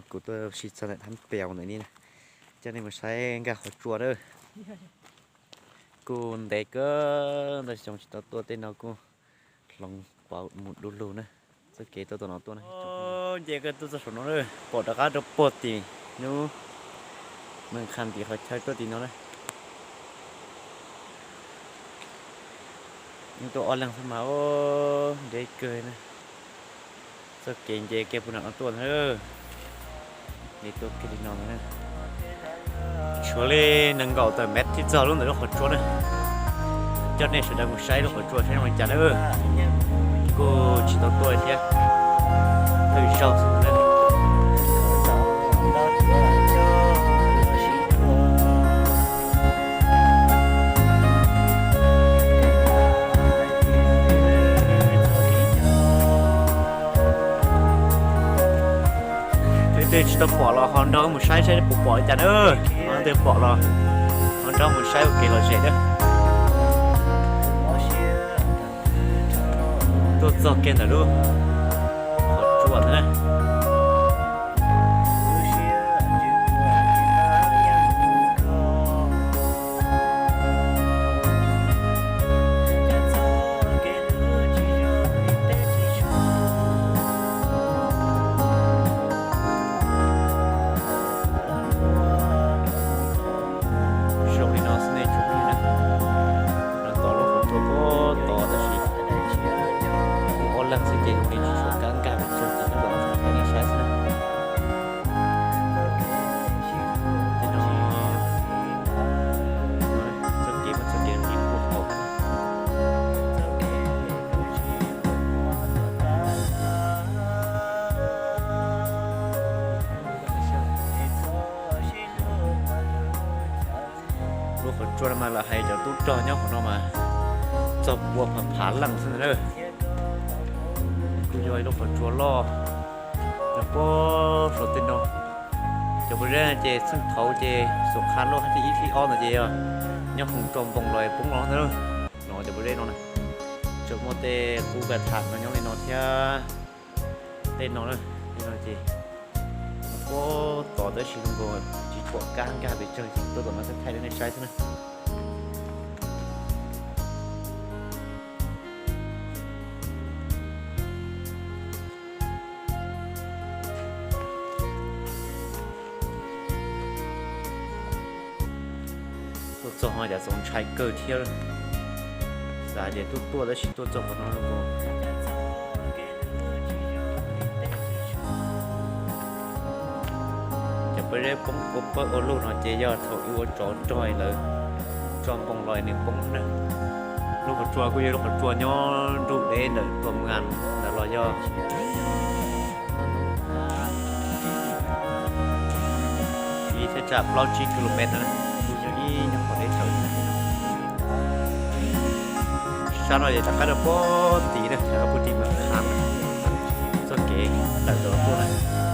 Kuv tuaj ua si txog ntawm thab peus ntawm ni na, coj nej mus saib nkag qhov tsua na. Kuj ntev kawg ntawm xyoo tsis tau tuaj, tej no kuj hloov pauv mus du lug na. Txoj kev tuaj tom no tuaj na, nce kawg tuaj txog saum no na, pom rov qab rau puag tim hnub Mees Khas tim qhov chaw tuaj tim no na. Yeej tuaj ob leeg xwb mas, ntev kawg na. Txoj kev nce kiag puag nram no tuaj ntag. Nce tuaj kiag li no ntag. Tshuav li nees nkaum tawm mev thiaj txog lub ntawm lub qhov tsua na. Coj nej sawv daws mus saib lub qhov tsua saib zoo li cas na. Kuj tsis tau tuaj thiab, thawj zaug xwb na. Leej twg tsis tau pom los ho nrog mus saib saib puas pom li cas na. Leej twg pom los ho nrog mus saib ua kev lom zem na. Tuaj txog kiag ntawm lub qhov tsua ntawd na. Zoo li no xwb nej tsoom phooj ywg na. No tod lub qhov tsua puag tod tab sis kuv ob leeg xwb ces zoo li tsis tshua kab nkag pes tsawg ces nyob los thaij nej saib xwb na. Tej no, txoj kev mas txoj kev qhib puag hauv. Lub qhov tsua no mas lawv hais cov tub rog nyob qhov no mas txog pua phav phav leej xwb ntag na. Kuj yog ib lub qhov tsua loj nyob puag saum tej no. Cov pob zeb ces txheej thaud ces xom qha loj thib ib thib ob ntawd ces yog nyob hoom tso npoos los poob los ntag. No cov pob zeb no na, tseem muaj tej qub ka tham no nyob li no thiab. Tej no na, tej no ces puag tod tab sis zoo nkaus tsis pom kab nkag pes tsawg ces tuaj tom no thaij thaij rau nej saib xwb na. Tuaj txog no cas txaus ntshai kawg thiab. Xav tias tuaj tuaj tab sis tuaj txog qhov no los cov pob zeb poob ua pawg ua lug no ces yog thaum wb ua tsov rog lawv tso npoos los nws poob na. Lub qhov tsua kuj yog lub qhov tsua nyob nrug deb ntawm Tuam Ngas ntawd los yog ib thaj tsam plaub tsib ki lus mev na, kuj yog ib nyuag qhov deb tsawv. Sab no ces rov qab rau puag tid na, rov qab puag tim Mees Khas na, txoj kev tawm rau puag na.